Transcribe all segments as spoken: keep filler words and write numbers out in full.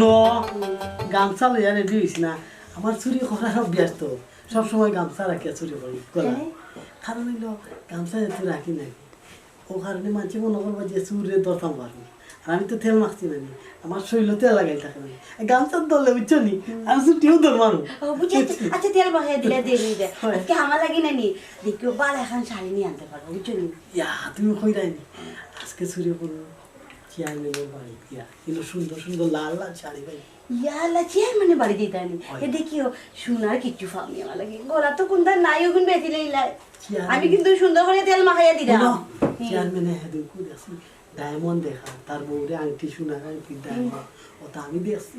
ন, গামছা লইয়া রেডি হইছি না। আমার চুরি করার অভ্যাস তো, সবসময় গামছা রাখিয়া চুরি করি গলা। কেনে? কারণ হইলো গামছা যেহেতু রাখি নাই, ও কারণে মানষে মনে করবো যে চুরে ধরতাম পারবো। আর আমি তো তেল মাখছি না নি, আমার শরীরও তেল লাগাই থাকে না। এই গামছা ধরলে বুঝছো নি, আমি চুটিও ধরবো না। ও, বুঝছি, আচ্ছা। আচ্ছা, তেল মাখিয়া দিলে দেরি হয়ে যায়। হয়। আজকে আমার লাগি না নি, দেখিও বালা এখন শাড়ি নিয়ে আনতে পারবো, বুঝছো নি? ইয়া, তুমি কইরায় নি, আজকে চুরি করবো চেয়ারম্যানের বাড়ি গিয়া, কিন্তু সুন্দর সুন্দর লাল লাল শাড়ি পাই। ইয়া আল্লাহ, চেয়ারম্যানের বাড়ি যাইতায় নি। হয়। এ দেখিও, সোনার কিচ্ছু পাওনি আমার লাগি। গলা তো কোনটা নাই, ওগুন বেশি লইলাই। চেয়ারম্যান। আমি কিন্তু সুন্দর করে তেল মাখাইয়া দিলাম। হুনো, হুম। চেয়ারম্যানে হেদিন কই দেখছি, ডায়মন্ড দেখা, তার বউরে আংটি, সোনার আংটি, ডায়মন্ড। ও তো আমি দেখছি,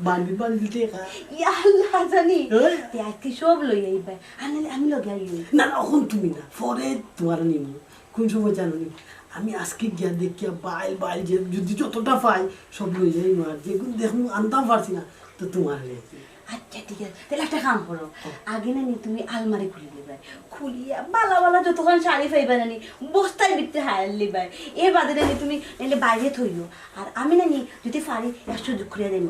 বান্ডিল বান্ডিল দেখা। ইয়া আল্লাহ জানি। হ্যাঁ। তে আজকে সব লই আইবায়। আর নাইলে আমি লগে আইও। না, না, এখন তুমি না, পরে তোমার নিমু। কোন সময় জানো নি? আমি আজকে গিয়া দেখিয়া বাইল বাইল যে যদি যতটা পাই, সব লই যাই মার। যেগুন দেখমু আনতাম পারছি না, তো তোমার লই যাই। আচ্ছা, ঠিক আছে। তাহলে একটা কাম করো। হ্যাঁ। আগে না নি তুমি আলমারি খুলি দিবায়। খুলিয়া বালা বালা যতক্ষণ শাড়ি পাইবায় না নি, বস্তার ভিতরে হায়ার লিবায়। এর বাদে না নি তুমি নাইলে বাইরে থইও। আর আমি না নি যদি পারি, একশো দুঃখ করিয়া দেন।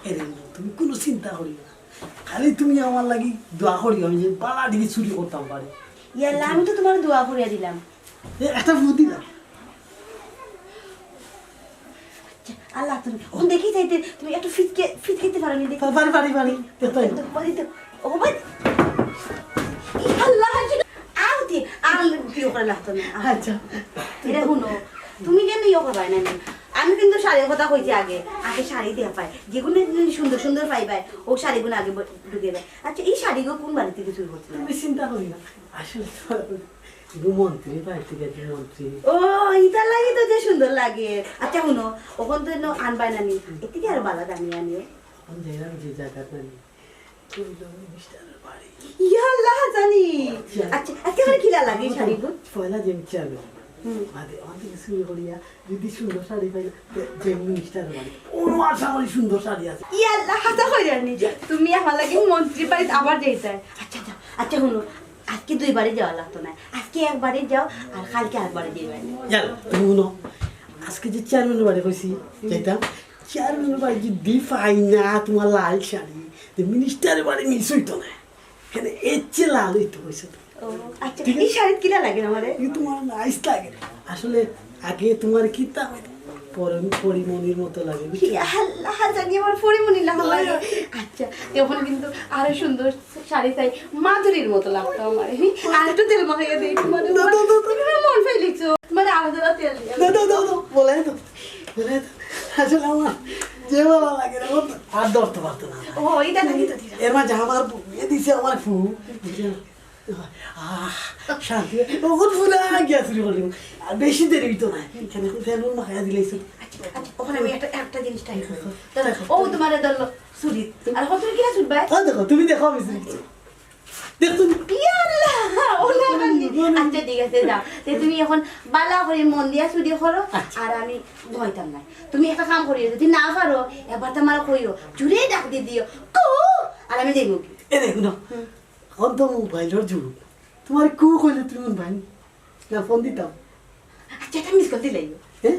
এরে না, তুমি কোনো চিন্তা করিও না। খালি তুমি আমার লাগি দোয়া করিও, আমি যে বালা দিকে চুরি করতাম পারি। ইয়াল্লা, আমি তো তোমার দোয়া করিয়া দিলাম। এ, একটা ফু দিলাম। আচ্ছা, আল্লাহ, তুমি ওখান দেখি চাইতে, তুমি একটু ফিটকে, ফিটকেতে পারো নি দেখি? পারি, পারি, পারি। দেখো। তো, পারি তো। ও ভাই। আল্লাহ, আও দি, আর বিয়ে করে লাগতো না। আচ্ছা। এটা শুনো, তুমি কেন ইয়ে করবায় না নি? আমি কিন্তু শাড়ির কথা কইছি আগে, আগে শাড়ি দিয়া পায়, যেগুন সুন্দর সুন্দর পাইবায়, ও শাড়িগুন আগে ব-, ঢুকে দেয়। আচ্ছা, এই শাড়িগুন কোন বাড়ি থেকে চুরি করছিল? তুমি চিন্তা করি না, আসলে তো মন্ত্রী বাড়ি থেকে যে মন্ত্রী। ও, ইটার লাগি তো যে সুন্দর লাগে। আচ্ছা, শুনো, ওখান তো এনে আনবায় না নি, এর থেকে আর বালা দামি আনিও। এখন যাইলাম যে জায়গাটা নি, ওই যে মিনিস্টারের বাড়ি। ইয়া আল্লাহ, জানি। আচ্ছা। আচ্ছা, আজকে আমার কিলা লাগে শাড়িগুন? পয়লা যে আমি চেয়ারম্যান। হুম। বাদে আমাদের কিছু ইয়ে করিয়া যদি সুন্দর শাড়ি পাই, যে মিনিস্টারের বাড়ি। ও, আশা করি সুন্দর শাড়ি আছে। ইয়া আল্লাহ, হাছা কইরায় নি। তুমি আমার লাগি মন্ত্রী বাড়িত আবার যাইতায়। আচ্ছা, আচ্ছা, আচ্ছা, শুনো, আজকে দুইবারই যাওয়া লাগতো না। আজকে একবারই যাও, আর কালকে আরেকবারই যাইবায়। চলো, তুমি শুনো, আজকে যে চেয়ারম্যানের বাড়ি কইছি, যাইতাম। চেয়ারম্যানের বাড়ি যদি পাই না তোমার লাল শাড়ি, তো মিনিস্টারের বাড়ি মিস হইতো না। কেন, এর চেয়ে লাল হইতো কইছো তো। ও, আচ্ছা, ঠিক আছে। এই শাড়িত কিলা লাগে আমারে? এই তোমার নাইস লাগে। আসলে আগে তোমার কিতা পরম পরিমণির মতো লাগে, বুঝছো? ইয়া আল্লাহ, জানি আমার পরিমণির লাগা লাগে। আচ্ছা, এখন কিন্তু আরো সুন্দর শাড়ি চাই, মাধুরীর মতো লাগতো আমার। আর একটু তেল মাখাইয়া দেই তোমার। না, না, না, না। তুমি আমার মন পাইলিছো। তোমার আলাদা তেল দিয়ে। না, না, না, না, বলে তো, বলে তো। আসলে আমার যে ভালো লাগে না, ও আর ধরতে পারতো না। ও, এটা নাকি তো দিলাম। এর মাঝে আমার বউ, এ দিছে আমার ফু। আহ, শান্তি। ওগুন পুরা গিয়া চুরি করলি। আর বেশি দেরি হইতো না। এখানে এখন ফ্যান মাখাইয়া দিলাইছো। আচ্ছা, আচ্ছা, ওখানে আমি একটা, একটা জিনিস ট্রাই করি। তো, ও তোমারে ধরলো চুরি। আর কত কিনা চুরবায়? হ্যাঁ, দেখো, তুমি দেখো, আমি চুরি করছি। দেখো তুমি। ইয়া আল্লাহ, ও না পারলি। আচ্ছা, ঠিক আছে, যাও। তে তুমি এখন বালা করি মন দিয়া চুরি করো, আচ্ছা। আর আমি ঘুমাইতাম না। তুমি একটা কাম করিও, যদি না পারো, একবার তো আমার কইও, জুরে ডাক দি দিও, কু, আর আমি যাইমু। এ দেখো না, হুম। এখন তো মোবাইলর যুগ। তোমার কু কইলে তুমি মোবাইল না ফোন দিতাম। আচ্ছা, এটা মিস কল দিলাই। হ্যাঁ?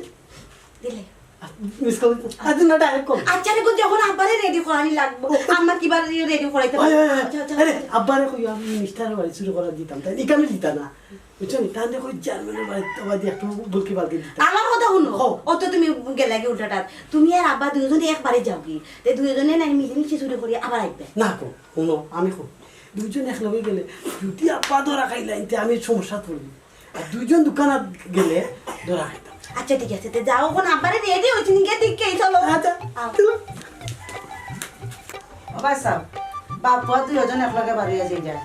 দিলাই। মিস কল দিতাম। আচ্ছা, না, ডাইরেক্ট কল। আচ্ছা, রে, যখন আব্বারে রেডি করানি লাগবো, আম্মা কিবা রেডি করাইতে ওই, ওই, ওই, আচ্ছা, আচ্ছা, আরে, আচ্ছা। আব্বারে কই, আমি মিনিস্টারের বাড়ি চুরি করা দিতাম, তাই এখানে দিতা না। বুঝছো নি? তাহলে কই চেয়ারম্যানের বাড়ি, বাড়ি একটু বুলকি বালকি দিতাম। আমার কথা শুনো, হো। অত তুমি গেলাগি উল্টাটাত। তুমি আর আব্বা দুইজনে একবারে যাওগি। তে দুইজনে না মিলেমিশে চুরি করি আবার আইবে। না কো, শুনো, আমি কই। দুইজন একলগে গেলে যদি আব্বা ধরা খাইলা, এতে আমি সমস্যা পড়বি। আর দুইজন দোকানত গেলে ধরা খাইতাম। আচ্ছা, ঠিক আছে, তে যাও, এখন আব্বারে রেডি হইছি, নিকে দিকে চলো। আচ্ছা, আও। চলো। ও ভাই সাহেব, বাপ পুয়া দুইজন একলগে বাড়ি আছে যা।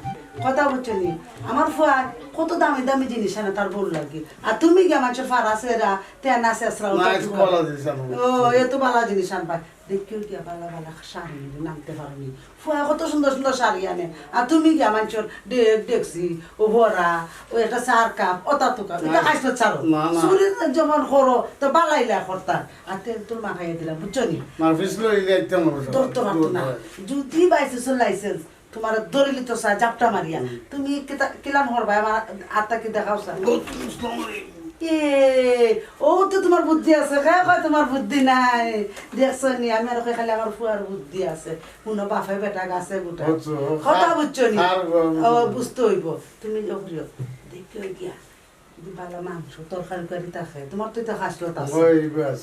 কথা বুঝছো নি? আমার ফুয়া কত দামি দামি জিনিস আনে তার বউর লাগি। আর তুমি গিয়া মানুষের ফারা সেরা, তেনা সেসরা, না, ওটা একটু তুমি বালা জিনিস আনো। ও, এ তো বালা জিনিস আনবা। দেখিও গিয়া বালা বালা শাড়ি নামতে পারো নি। ফুয়া কত সুন্দর সুন্দর শাড়ি আনে। আর তুমি গিয়া মানুষের ডেক, ডেকছি, ও বড়া, ও একটা চার কাপ, ও তাতু কাপ। এটা না। খাইছো ছাড়ো। না, না। চুরি যেমন করো, তো বালাইলা করতা। আর তেল তুল মাখাইয়া দিলাম, বুঝছো নি? মার ফিস লই যাইতাম অবশ্য। ধরতে পারতো না। দূর হয়। যদি by chance লাইসেন্স, তোমার ধরিলি তো সা-, জাপটা মারিয়া। হুম। তুমি কিতা-, কিলান করবা? আমার আত্মা কি দেখাও স্যার? গো, তুমি আসসালামু আলাইকুম। এ, ও তো তুমার বুদ্ধি আছে, কে কয় তুমার বুদ্ধি নাই? দেখছো নি, আমি আর কই খালি আমার ফুয়ার বুদ্ধি আছে। হুনো, বাফে বেটা গাছে গুটা। বুঝছো? কথা বুঝছো নি? ও, বুঝতে অইবো। তুমি ইয়ে করিও, দেখতে অই গিয়া। যদি বালা মাংস, তরকারি-উরকারি থাকে, তুমার তো ইতা খাসলত আছে।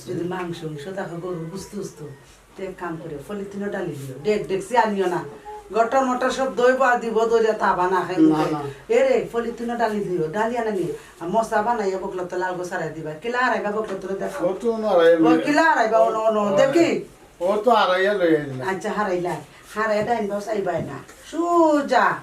যদি মাংস, মাংস থাকে, গরুর গুস্ত উস্ত, তে এক কাম করিও, পলিথিনো ডালি দিও। ডেক ডেকচি আনিও না। গটর মটর সব দইব আর দিব, দরিয়া তাবা না খাই না, না। এরে, পলিথিনো ডালি দিও, ডালি আনা নিও। আর মশলা বানাইয়া বকলতো লাল গো সারাই দিবা। কিলা হারাইবা বকলতো দেখো। ও তো না হারাইয়া ও লইয়া। কিলা হারাইবা, অনো, অনো, ও, দেখি। ও তো হারাইয়া লইয়া দিলা। আচ্ছা, হারাইলা। হারাইয়া ডাইন বাও চাইবায় না। সুজা।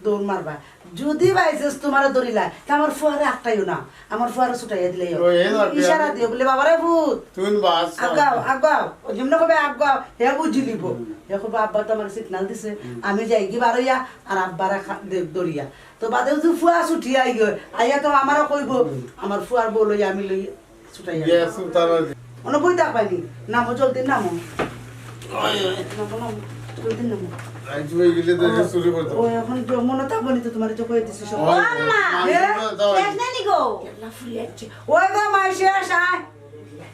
দৌড় মারবা। যদি by chance তুমারে ধরিলায়, তে আমার ফুয়ারে আটকাইও না, আমার ফুয়ারে ছুটাইয়া দিলাইও। ও, এ না, ইশারা দিও, বলে, "বাবারে ভূত, তুই বাস।" আগাও, আগাও। ও যেমনে কইবে, "আগাও", হে বুঝি লিবো। হুম। হে কইবো, "আব্বা তো আমারে signal দিছে, হুম। আমি যাইগি বারইয়া, আর আব্বারে খা-, দে-, ধরিয়া।" তো বাদে যদি ফুয়া ছুটিয়া আইগি, আইয়া তো আমারে কইবো, হুম। "আমার ফুয়ার বউ লইয়া আমি লই।" ছুটাইয়া। ইয়ে, সুতারা। অনো বই থাকবায়নি। নামো, জলদি নামো। ওই, ওই। নামো, নামো। জলদি নামো। আইজ ওই গেলে তো ও, চুরি করতো। ও, এখন যে মনে থাকবো নি তো তুমারে যে কই দিছি সব। ওই, ও আম্মা! এ? শেষ নাই নি গো? কেলা ফুরি যাচ্ছে। ওই গো, মাই শেষ, আয়।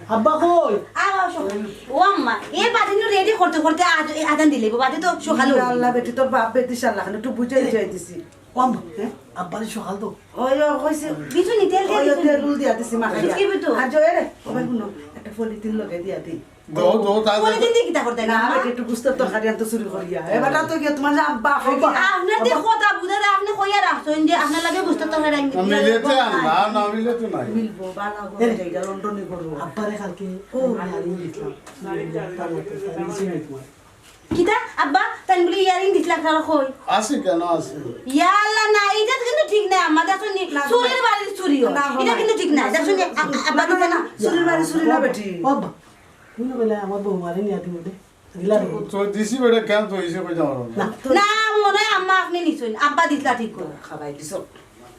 আব্বা কই? আয়, আয়, সব। ও আম্মা, এ বাদে নু ready করতে করতে আজ-, এ আজান দিলে, বাদে তো সকাল ইয়া অইবো। আল্লাহ, বেটি, তোর বাপ বেটি শালা, একটু বুঝাই বুঝাই দিছি। ও আম্মা, হ্যাঁ? আব্বারে সকাল তো। ওই, ও কইছে, কিছু নি, তেল, তেল, ওই, ও তেল। তেল দিয়া দিছি, মাখাইয়া। আজকে তো। আর জয় রে, ও ভাই, হুনো, একটা পলিথিন লগে দিয়া দি। দো, দো, তা দো। পলিথিন দিয়া কিতা করতে না, না? আমারে একটু গুস্তের তরকারি আনতো চুরি করিয়া। এ বেটা তো গিয়া তুমার যে আব্বা, আব্বা। আপনার যে কথা বুঝারে, আপনে কইয়া রাখছইন যে আপনার লাগি গুস্তের তরকারি আনতে। না, মিলে তো আনলা, না মিলে তো নাই। মিলবো, বালা গো, এ। জায়গা লন্ডনি করবো। আব্বারে কালকে ও। আমি হারিয়ে দিছিলাম। তার লাগি তার কিছু নেই তোমার। কিতা? আব্বা, তাইন বুলি earring দিছলা, আপনারা কই? আছে, কেন আছে? ইয়া আল্লাহ, না, ইটা কিন্তু ঠিক না, আম্মা, দেখো নি, না, চুরির বাড়ির চুরি হয়। না, ইটা না। কিন্তু ঠিক না, দেখো নি, আ-, আ-, আব্বা না, দিছে না, না। চুরির বাড়ি চুরি না, বেটি। ও আব্বা, তুমি বলে আমার বউ মারে নিয়ে দিবো দে। দিলা রে। তো দিছি বেটা, কেন তো হইছে কই জানো না? না, মনে হয় আম্মা আপনি নিছইন, আব্বা দিছলা ঠিক করে। খাবাই দিছো।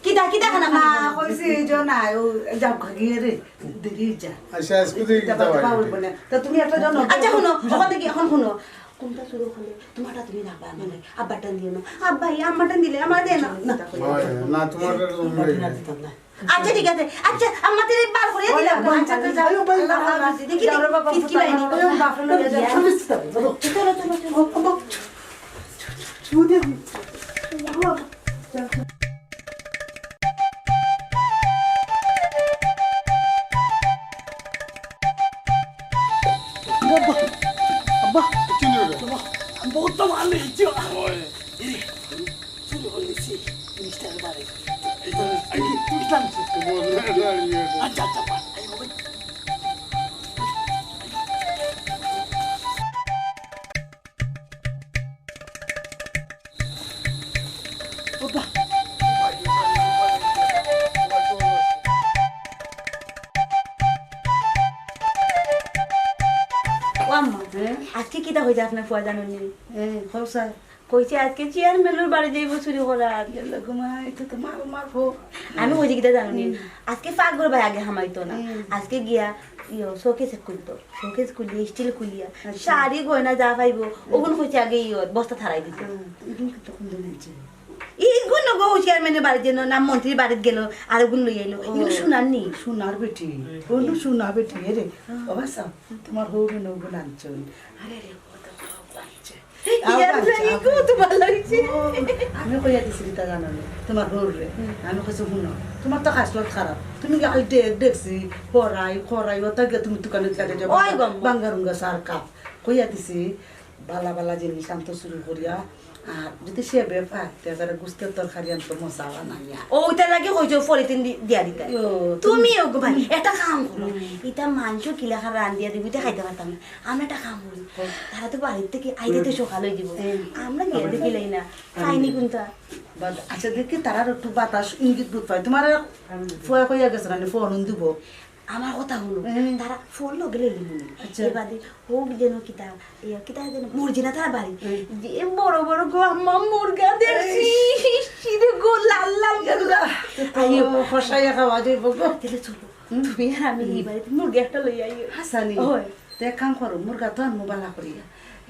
কিতা, কিতা খানা না, খাইলি? কইছি এই যে না, ও যাও গিয়া রে, দেরি যা। আচ্ছা, আজকে তো ইটা কিতা বাদ বাড়ি? পাবো না। তা তুমি একটা জন আচ্ছা, হুনো, ওখান থেকে এখন হুনো। কোনটা শুরু হলে? তোমারটা তুমি রাখবা, আমার নাই। আব্বারটা দিও না। আব্বা, এই আম্মারটা দিলে, আমার দেয় না। না। হয়, না, তোমারটা তো তোমরা আমরা দিলে। দিতাম না। আচ্ছা, ঠিক আছে। আচ্ছা, আম্মা, তেরে বার করিয়া ওই দিলাম। আব্বা, আচ্ছা, আচ্ছা, যাও। আল্লাহ হাফেজ। দেখি, যাও রে বাবা, দেখি, কি বাইরে। ওই বাবা, ফেলে যাও। চলো, চলো, চলো। ও, ও, ও, ও, ও, ও, ও, ও, ও, ও, ও, ও, আব্বা, আব্বা, কি হলো? আব্বা, আমি বহুত তো মাল নিয়েছি। ওই। এই, শুরু করে দিছি। মিস্টার বাড়ি। এই তো, এই কি, তুই জানছিস? আচ্ছা, আচ্ছা, আব্বা, এই হবে। ও আম্মা, হ্যাঁ? আজকে কিতা কইছে আপনার ফুয়া জানো নি? হ্যাঁ, কও স্যার। কইছে আজকে চেয়ারম্যানর বাড়ি যাইবো চুরি করার। ইয়াল্লা গো মা, এটা তো মারো, মারো। আমি কইছি কিতা জানো নি? হুম। আজকে পাকঘর ভাই আগে হামাইতো না। হুম। আজকে গিয়া ইয়ো, শোকেস খুলতো। শোকেস খুলিয়া, স্টিল খুলিয়া, আচ্ছা। শাড়ি গয়না যা পাইবো, হুম। ওগুন কইছে আগে ইয়ো, বস্তা থারাই দিতে। হুম, এগুন কিন্তু কোন দিন আনছে? ইগুন গো, চেয়ারম্যানের বাড়িত যেন, না মন্ত্রীর বাড়িত গেল, আর ওগুন লই আইলো। ও। এগুন সোনার নি? সোনার বেটি। হুম। ওগুন সোনা বেটি, এরে। হুম। ও বাসা, তোমার হৌরে নৌগুন আনছো। আরে রে, ও তো বড় আনছে। ইয়ার আচ্ছা, লাগি আচ্ছা। কত ভালা অইছে। ও, আমি কইয়া দিছি কিতা জানো নি? তোমার বউরে। হুম। আমি কইছি, "হুনো, তোমার তো খাসলত খারাপ। তুমি খালি ডেক ডেকছি, পড়াই, খরাই, ওটা গিয়া তুমি দোকানে লাগে যাবো। ওই গো। বাঙ্গারুঙ্গা সার কাপ।" কইয়া দিছি, বালা বালা জিনিস আনতো চুরি করিয়া। আর যদি সে বেফায়, তে এবারে গুস্তের তরকারি আনতো মশলা বানাইয়া। ও, ওইটার লাগি কইছো পলিথিন দি-, দিয়া দিতে। ও, তুমি তুমি ও গো ভাই, হুম। একটা কাম করো। হুম। ইটা মাংস কিলা খান রান্ধিয়া দিবি, ইটা খাইতে পারতাম না। আমরা একটা কাম করি। হ্যাঁ। তারা তো বাড়ির থেকে আইতে তো হুম। সকাল হয়ে দিব। হুম। আমরা গিয়ে দেখি লই না। হুম। পাইনি কোনটা? বাদ-, আচ্ছা, দেখি তারার একটু বাতাস ইঙ্গিত বোধ পাই। তোমার ফুয়া কইয়া গেছে না, ফোন দিব। আমার কথা হলো, হুম। তারা ফোন লগে লইলি মনে। আচ্ছা। এ বাদে হোক যেন কিতা, এ কিতা যেন মর্জিনা তারা বাড়ি। হুম। যে বড় বড় গো আম্মা মুরগা দেখছি। ইস। ইরে গো লাল লাল মুরগা। তো আইও। কষাইয়া খাওয়া যাইব গো। তাহলে চলো, হুম। তুমি আর আমি হুম। এই বাড়িতে মুরগা একটা লই আইও। হাসানি। ওই। তে এক কাম করো, মুরগা তো আনমু বালা করিয়া।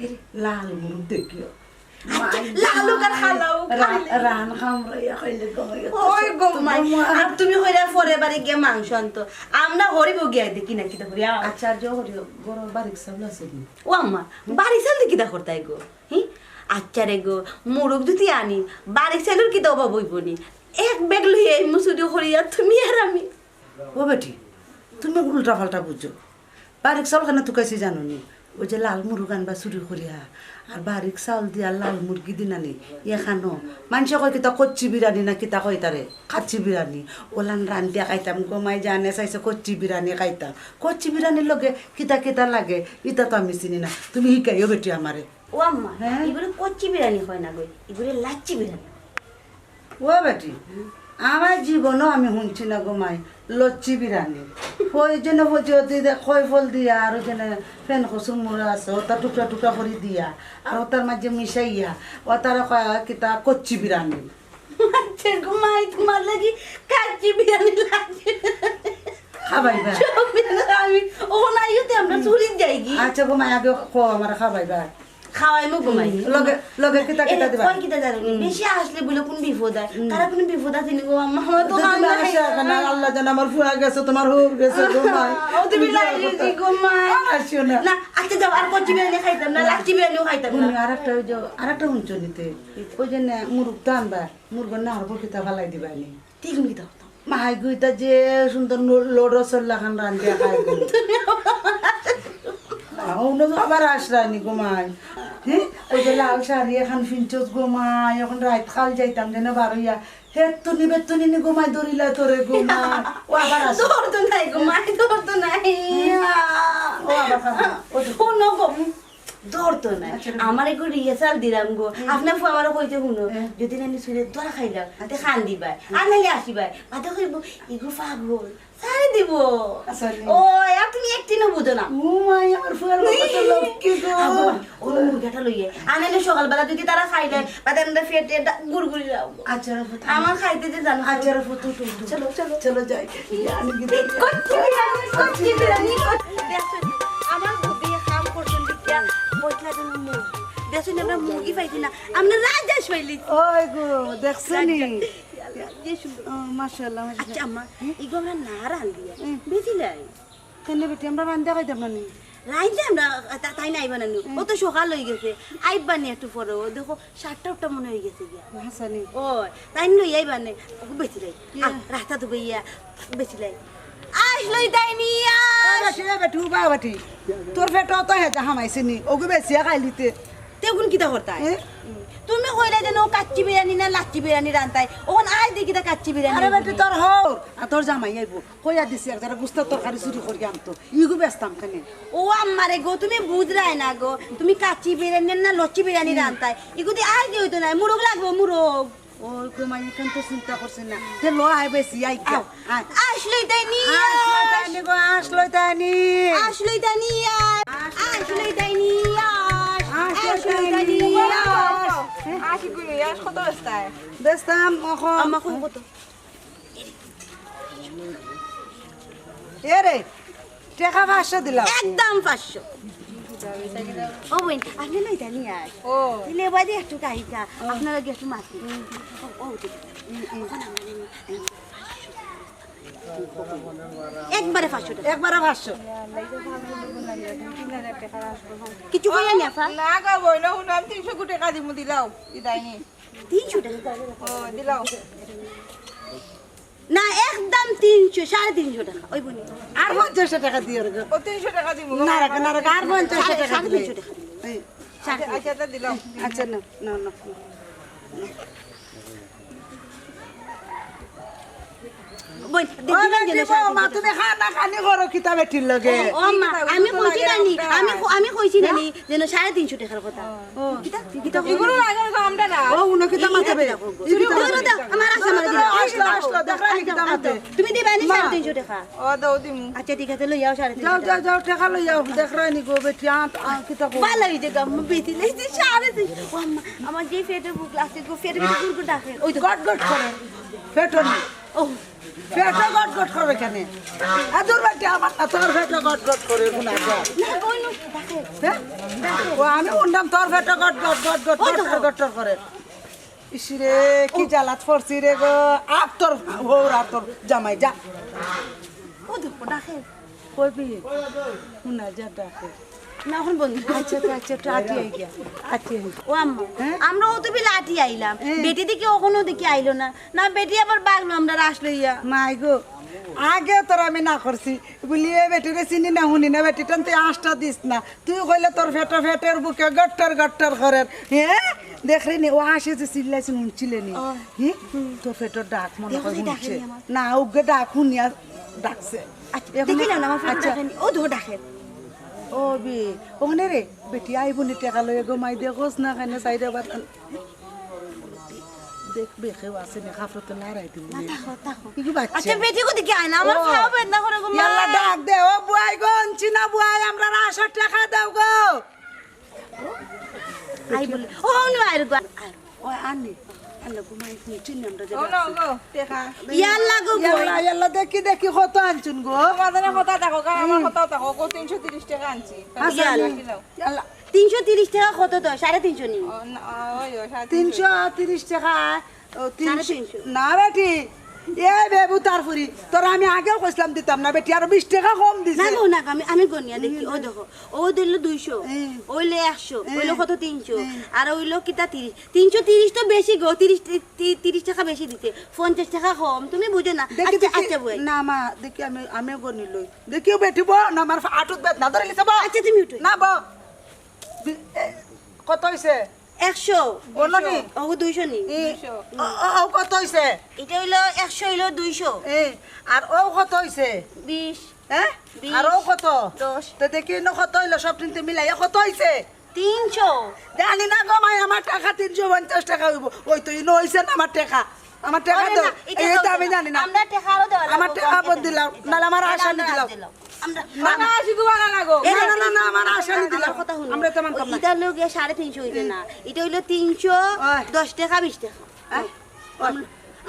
এরে, লাল মুরগ দেখিও। আচ্ছা, লাল হোক আর কালা হোক, রা-, রান কামড়াইয়া খাইলে ঘুমাইয়া তো ওই সব তো ঘুমাই। ঘুমাই। আর তুমি কইরা পরে বাড়ি গিয়া মাংস আনতো। আমরা হরিব গিয়া দেখি না কিতা করি, আও। আচ্ছা, যে হরিব, ঘরো বারিক চাউল আছে নি? ও আম্মা, বারিক চাউল দি কিতা করতায় গো? হি? আচ্ছা রে গো, মুরগ যদি আনি, বারিক চাউলর কিতা অভাব অইবো নি? এক ব্যাগ লইয়া এই মুসুরি করিয়া তুমি আর আমি। ও বেটি, তুমি উল্টা পাল্টা বুঝো। বারিক চাউল কেনে তুকাইছি জানো নি? ওই যে লাল মুরগ আনবা চুরি করিয়া, আর বারিক চাউল দিয়া লাল মুরগি দিনা নি, ইয়া খানো। মানষে কয় কিতা কচ্চি বিরানি না কিতা কয় তারে, কাচ্চি বিরানি। ওলান রান্ধিয়া খাইতাম, ঘুমাই জানে চাইছে কচ্চি বিরানি খাইতাম। কচ্চি বিরানির লগে কিতা কিতা লাগে, ইতা তো আমি চিনি না। তুমি হিকাইও বেটি আমারে। ও আম্মা, হ্যাঁ? ইগুরে কচ্চি বিরানি কয় না গো, ইগুরে লাচ্চি বিরানি। ও বেটি, আমার জীবনও আমি হুনছি না গো মাই, লচ্চি বিরানি। ওই জন্য বুঝি ওই যে কয় ফল দিয়া আর ওই জন্য ফেন কচুর মুড়া আছে, ওটা টুকরা টুকরা করি দিয়া, আর ওটার মাঝে মিশাইয়া, ওটারে কয় কিতা কচ্চি বিরানি। আচ্ছা গো মাই, তোমার লাগি কাচ্চি বিরানি লাগছে। খাবাইবা? সব বিরানি আমি, ও না, ইউতে আমরা চুরি যাই কি? আচ্ছা গো মাই, আগে কও আমার খাবাইবা। খাওয়াইমু গো মাই। হুম, লগে, লগে কিতা এ, কিতা দিবা? কয় কিতা জানো নি? হুম। বেশি আসলে বলে কোন বিপদ হয়? হুম। তারা কোন বিপদ আছে নি গো আম্মা? আমার তো তো খাওয়া তুমি নাই। আসো এখন, আর আল্লাহ জানে আমার ফুয়া গেছে, তোমার হউর গেছে গো মাই। ও তুমি বুঝো লাইলি কথা। জি গো মাই। আর আসিও না। না, আচ্ছা যাও, আর কচ্চি বিরিয়ানি খাইতাম না, না। লাচ্চি বিরিয়ানিও খাইতাম না। হুম, আর একটা ওই যে, আর একটা হুনছো নিতে। ওই যে না, মুরগ তো আনবা, মুরগর নাড়ব কিতা ফালাই দিবা নি? ঠিক নি তো। মাই গো, ইতা যে সুন্দর নো-, লোডর সল্লা খান রান্ধিয়া খাই গো। অন্য তো আবার আসরানি গো মাই। হ্যাঁ? ওই যে লাল শাড়ি এখন ফিনচোস গো মাই, এখন রাইত কাল যাইতাম যেন বারইয়া। হে তুনি বে তুনি নি গো মাই, দরিলা তোরে গো মাই। ও আবার আসে। দৌড় তো নাই গো মাই, দৌড় তো নাই। ও আবার খাবো। ও তো হুনো গো। দৌড় তো নাই। আচ্ছা। আমার একটু রিহার্সাল দিলাম গো। হুম। আপনার ফুয়া আমারে কইতে হুনো, হুম। যদি না আমি চুরে ধরা খাইলাম, তে খান দিবায়। হুম। আর নাইলে আসিবায়। মাতে কইব, "ইগু পাগল, ছাড়ি দিব।" আচ্ছা, হুম। ও, আর তুমি একদিনও বুঝো না। ও মাই, আমার ফুয়ার বাবা তো লক্ষ্মী গো। আবার ওই মুরগাটা লইয়ে। আর নাইলে সকালবেলা যদি তারা খাইলে, বা তাদের পেটে ডা-, গুড়গুড়ি দাও। আচ্ছা, রাখো, থামো। আমার খাইতে যে জানো। আচ্ছা, রাখো, তো, তো, তো। চলো, চলো। চলো, যাই। জানি কি জানি। কচ্চি বিরিয়ানি, কচ্চি বিরিয়ানি, কচ্চি বিরিয়ানি। আমার বুদ্ধি কাম করছেন দেখিয়া, কইলা যেন মুরগি। দেখছেন, আমরা মুরগি পাইছি না, আমরা রাজহাঁস পাইলি। ওই গো, দেখছো নি? যে সুন্দর। ও, মাশাআল্লাহ, মাশাআল্লাহ। আচ্ছা, আম্মা, হুম? ইগো আমরা না রান্ধিয়া, হুম। বেশি লাই। কেনে বেটি, আমরা রান্ধিয়া খাইতাম না নি? রাইতে আমরা, তা-, তাই নাই বানানো। হুম। ও তো সকাল হয়ে গেছে। আইবা নি একটু পরে, ও দেখো, সাতটা আটটা মনে হয়ে গেছে গিয়া। হাসানি। ও, তাই লই আইবা নে। ও বেশি লাই। ইয়া। আ, রাস্তা তো বইয়া, বেশি লাই। আস লই তাই নিয়া। আরে, সে বেটু, বাবাটি। তোর পেটও তো হেজা হামাইছে নি। ওগু বেশি খাইলিতে। তে কোন কিতা করতায়? এ? তুমি কইলে যেন কাচ্চি বিরিয়ানি না লাচ্চি বিরিয়ানি রান্তায়। ওখান আয় দেখি তা কাচ্চি বিরিয়ানি আরে বেটি, তোর হউর। আর তোর জামাই আইবো। কইয়া দিছি, এক জরা গুস্তার তরকারি চুরি করি আনতো। ইগু বেচতাম কেনে? ও আম্মারে গো, তুমি বুঝরায় না গো। তুমি কাচ্চি বিরিয়ানি না লচ্চি বিরিয়ানি হুম। রান্তায়। ইগু দি আয় দি হইতো না, মুরগ লাগবো, মুরগ। ওই গো মাই, এখান তো চিন্তা করছি না। তে ল আয় বেশি, আয় গিয়া। আও। আয়। আস লই তাই নি, আস লই তাই নি গো, আস লই তাই নি। আস লই তাই নি, আস। আস লই তাই নি, আস। আস লই তাই নি, আস। আস গুলি, আস কত বেচতায়? বেচতাম, অখন। আম্মা, কম কত? এ রে, টেকা পাঁচশো দিলাম। একদম পাঁচশো। ও বইন, আপনি লইতা নি আর? ও। দিলে বাদে একটু গাইতা, ও। আপনারা গিয়ে একটু মাতি। হুম। ও, ও, ঠিক আছে। হুম, হুম। এখন আমরা নি-, একবারে পাঁচশো টেকা। একবারে পাঁচশো। কিছু কইয়া নি, আপা? না গো, বইন, হুনো, আমি তিনশো টেকা দিমু, দিলাও, বিদায় নি। তিনশো টেকা? ও, দিলাও। না, একদম তিনশো, সাড়ে তিনশো টেকা। ওই বনি। আর পঞ্চাশ টেকা দিও রে গো। ও, তিনশো টেকা দিমু। না রাখে, না রাখে, আর পঞ্চাশ টেকা সাড়ে দিলে। তিনশো টেকা। এই। আচ্ছা, আচ্ছা, তা দিলাও। আচ্ছা, না, না, না। বই, ও, দিদি, দিদি, দিদি, মা, তুমি খানা খানি করো কিতা বেটির লগে? ও, ও, মা, আমি কইছি না নি, আমি ক-, আমি কইছি না নি, যেন সাড়ে তিনশো টেকার কথা। ও। কিতা? কিতা কইবো? এগুলো লাগে না, আমরা না। ও, উনো কিতা মাতে বে? কিতা কইবো? চুরি করে দাও, আমার আছে, আমার দিলাও। আসলো, আসলো, দেখরা নি কিতা মাতে। তুমি দিবা নি মা। সাড়ে তিনশো টেকা? ও, দাও দিমু। আচ্ছা, ঠিক আছে, লই যাও সাড়ে তিনশো যাও, টেকা। যাও, যাও, টেকা লই যাও। দেখরা নি গো বেটি, আ, আ, কিতা কইবো? ভালো হইছে গো, আমি বেটি লইছি সাড়ে তিনশো। ও আম্মা, আমার যে পেটে ভুক লাগছে গো, পেটে ভুক গুড় গুড় ডাকে। ওই তো। গট গট করে। পেটও নি। ও। পেটও গট গট করে কেনে? আ, দূর বেটি, আমার না, তোর পেটও গট গট করে, গুণা কর। না, কই না, ডাকে। হ্যাঁ? ও, আমি উনলাম তোর পেটও গট গট, গট গট, ওই তো। গট গট করে। ইসরে, কি জ্বালাত পড়ছি রে গো। আর তোর হৌর, আর তোর জামাই, যা। ও দেখো, ডাকে। কইবি? হুনা যা ডাকে। না, অখন বন্ধ। আচ্ছা, আচ্ছা, আচ্ছা, একটু আটি আই গিয়া। আটি আই। ও আম্মা, হ্যাঁ? আমরা অত বিলে আটি আইলাম। হ্যাঁ। বেটি দেখি অখনো দেখি আইলো না। না, বেটি আবার বাগলো আমরার আশ লইয়া। মাই গো, আগে তোর আমি না করছি। বলি, এ বেটিরে চিনি না, হুনি না, বেটিটান তুই আশটা দিস না। তুই কইলে তোর ফেটো ফেটের বুকে গট্টর গট্টর করের। হ্যাঁ? দেখরে নি, ও আশে যে চিল্লাইছে, হুনছিলে নি? ও। হুম? তোর ফেটোর ডাক মনে দেখো, হয় তুই ডাকে হুনছে। নি আমার। না, ওকে ডাক হুনিয়া ডাকছে। আচ্ছা, এখনো দেখিলাম না, আমার ফেটো আচ্ছা। ডাকে নি। ও ধো ডাকে। ও বি, ওখানে রে, বেটি আইবো নি টেকা লইয়া গো, মাই দেখোস না, কেন সাইডে বাতান। দেখবে কেউ আছে নি, কাপড় তো লড়াই দিবি না, নি। থাকো, থাকো। ইগু বাচ্চা। আচ্ছা, বেটি কোথায় কি আয় না? আমার ও। খাওয়া বেদনা করে গো, মা। ইয়াল্লা ডাক দে, ও বুয়াই গো, আনছি না বুয়াই, আমরার আশর টেকা দাও গো। আই বলে, ও, অনু আয় গো। ও, আনি। আল্লাহ গো, মাই, তুমি চিনি আমরা যে ও, না, ডাকছি। গো, টেকা। ইয়াল্লা গো, ইয়াল্লা, বই। ইয়াল্লা, দেখি, দেখি, কত আনছুন গো? তোমাদের কথা দেখো, কারণ আমার হুম। কথা দেখো, কত তিনশো তিরিশ টেকা আনছি। আচ্ছা, ইয়াল্লা। রাখি দাও। ইয়াল্লা। তিনশো তিরিশ টেকা কত তো? সাড়ে তিনশো নি। ও, না, ওই, ওই, সাড়ে তিনশো। তিনশো তিরিশ টেকা, ও, তিনশো। সাড়ে তিনশো। না বেটি, এ বেবু তার ফুরি, তোর আমি আগেও কইছিলাম দিতাম না বেটি, আরো বিশ টেকা কম দিছে। না গো, না গো, আমি, আমি গনিয়া দেখি, ও দেখো, ও দিল দুইশো, হুম। ওইলে একশো, হুম। ওইলে কত তিনশো, হুম। আর ওইলো কিতা তিরিশ। তিনশো তিরিশ তো বেশি গো, তিরিশ, তি-, তি-, তিরিশ টেকা বেশি দিছে, পঞ্চাশ টেকা কম, তুমি বুঝো না। দেখি, আচ্ছা, দেখি, আচ্ছা, বই। না মা, দেখি আমি, আমিও গনি লই। দেখিও বেটি বো, না আমার আটুত বেত না ধরে লিছে বো। আচ্ছা, তুমি উঠো। না বো। বি-, এ, কত হইছে? একশো। বলো নি? ও, দুইশো নি। এ, দুইশো। ও, ও, ও কত হইছে? এটা হইলো একশো, হইলো দুইশো। এ, আর ও কত হইছে? বিশ। হ্যাঁ? বিশ। আর ও কত? দশ। তো দেখি না কত হইলো, সব তিনটে মিলাইয়া কত হইছে? তিনশো। জানি না গো মাই, আমার টাকা তিনশো পঞ্চাশ টাকা হইব। ওই তো ইনো হইছে না আমার টাকা। আমার টাকা আরে দাও। না, এটা এই তো দাও আমি না। জানি না। আমরা টাকা আরো দেওয়া আমার লাগবো, টাকা গো, বন্ধ দিলাম। নাহলে আমার আরে আশা আমরা নিয়ে দিলাম। আজ দিলাম। আমরা না, না, না, শুধু বানা না গো। না, না, না, না, আমার আশা নিয়ে দিলাম। আমার কথা শুনো। আমরা তেমন কম না। এটা হলো গিয়ে সাড়ে তিনশো হইতে না। এটা হইলো তিনশো দশ টাকা, বিশ টাকা। হ্যাঁ? আমরা,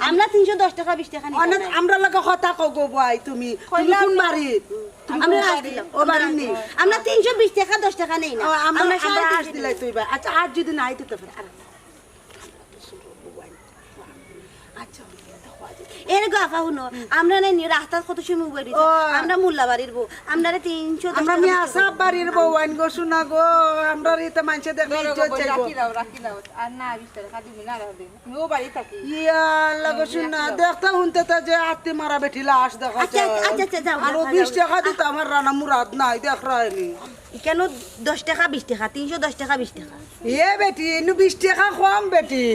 আমরা তিনশো দশ টাকা, বিশ টাকা নিতে অনেক নাই। আমরা লগে কথা কও গো ভাই তুমি। তুমি কইলাম কোন না। বাড়ি? তুমি আমরা কোন আজ বাড়ি? দিলাম। ও বাড়ি নি? আমরা তিনশো বিশ টাকা, দশ টাকা নেই না। ও, আমরা, আমরা আমরা সাড়ে আজ তিনশো দিলাই দিলাম। তুই ভাই। আচ্ছা, আজ যদি নাই দিতে পারে, আর আচ্ছা, এর গো আফা হুনো, আমরা নাই নি রাস্তাত কত সময় উবাই দিছি। ও। আমরা মোল্লা বাড়ির বউ, আমরারে তিনশো দশ আমরা টাকা মিয়া দিতে সাব হবে। বাড়ির বউ আইন গো, শোনা গো, আমরার ইতে মানষে দেখলে ধরো গো, ইজ্জত বই, যাইবো। রাখি দাও, রাখি দাও। আর না, বিশ টাকা দিবি না, রাখো দে। আমি ও বাড়ি থাকি। ইয়া আল্লাহ গো, হ্যাঁ, শোনা, রাখি দাও। দেখতা হুনতে তা যে আত্তি মারা বেটি লাশ দেখা আচ্ছা, যায়। আচ্ছা, আচ্ছা, যাও, আর ও যাও, বিশ যাও। টাকা দিতে আমার রানা মুরাদ নাই, দেখ রায়নি। কেন দশ টাকা, বিশ টাকা, তিনশো দশ টাকা, বিশ টাকা। এ বেটি, ইনু বিশ টাকা কম বেটি।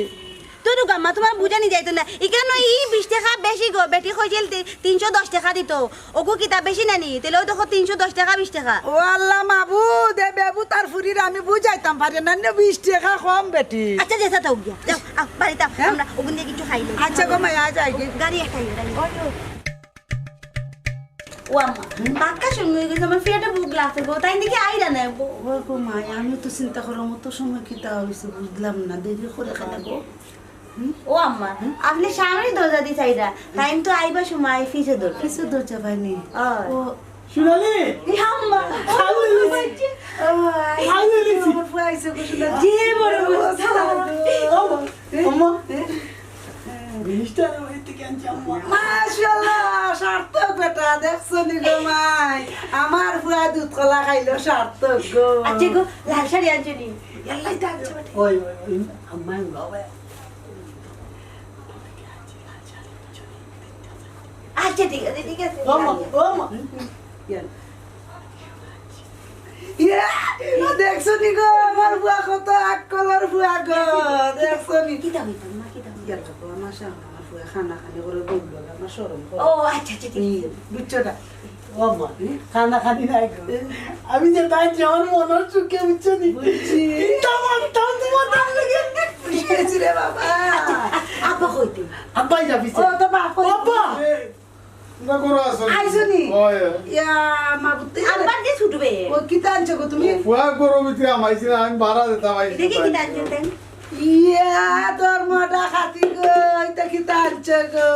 তো দুগা আম্মা, তোমার বুঝানি যাইতো না। ইখানো ই বিশ টাকা বেশি গো, বেটি কইছিল তি-, তিনশো দশ টাকা দিত। ওগু কিতা বেশি নানি? তাইলে ও দেখো তিনশো দশ টাকা, বিশ টাকা। ও আল্লাহ মাবুদ, এ বেবু তার ফুরির আমি বুঝাইতাম পারি না, ইনু বিশ টাকা কম বেটি। আচ্ছা, যেতা তাও গিয়া। যাও, আও, বাড়িত আও। হ্যাঁ? আমরা ওগুন দিয়ে কিছু খাইলে। আচ্ছা গো মাই, আজ আই গি। গাড়ি একটা আইবে, গাড়ি। ওই, ওই। ও আম্মা, বাক্কা সময় হয়ে গেছে, আমার পেটে ভুক লাগছে গো, তাই দেখি আইরা না গো। ও গো মাই, আমি তো চিন্তা করার মতো সময় কিতা হইছে বুঝলাম না, দেরি করে কেনে গো? হুম? ও আম্মা, হুম? আপনি সামনে দরজা দিয়ে চাইরা, তাই তো আইবার সময় পিছে দরজা। পিছে দরজা পাইনি। ও। ও। সোনালি! এ আম্মা, ও আলু আম্মা, এনে। ও, আই, আলু এনে। আমার ফুয়া আইছে গো, সোনালি। যে বড় অবস্থা। ও, আম্মা। এ? জিনিসটা আমার বাড়ি থেকে আনছি, আম্মা। মাশাআল্লাহ, সার্থক বেটা, দেখছো নি গো মাই? আমার ফুয়া দুধ কলা খাইলো, সার্থক গো। আচ্ছা গো, লাল শাড়ি আনছো নি? ইয়াল্লাই তো আনছো বেটা। ওই, ওই, ওই, আম্মা, উড়াও ভাই। আচ্ছা, ঠিক আছে, ঠিক আছে। ও মা, ও মা। ইয়াল্লা। ইয়া, ও দেখছো নি গো, আমার ফুয়া কত আক্কলর ফুয়া গো, দেখছো নি? কিতা কইতাম, মা, কিতা কইতাম? ইয়াল্লা গো, আমার সামনে আমার ফুয়া কানাকানি করে দৌড় লাগে, আমার শরম করে। ও, আচ্ছা, আচ্ছা, ঠিক আছে। হুম, বুঝছো না? ও মা, কানাকানি নাই গো। আমি যে তাই যে আমার মনের সুখে, বুঝছো নি? বুঝছি। তামাম, তামাম, তোমার দাম লাগে। বুঝছি রে বাবা। আব্বা কইতে? আব্বাই যাবি ও, তো বাপ কই? আব্বা! এ, না করো আসো। আইছো নি? ওই। ইয়া, মা বুঝতে আব্বার যে ছুটবে। ও, কিতা আনছো গো তুমি? ফুয়া গরু ভিতরে আমাইছি না, আমি ভাড়া দিতাম আইছি। দেখি কিতা আনছো তেন? ইয়া, তোর মোটা খাতি গো, ইতা কিতা আনছো গো?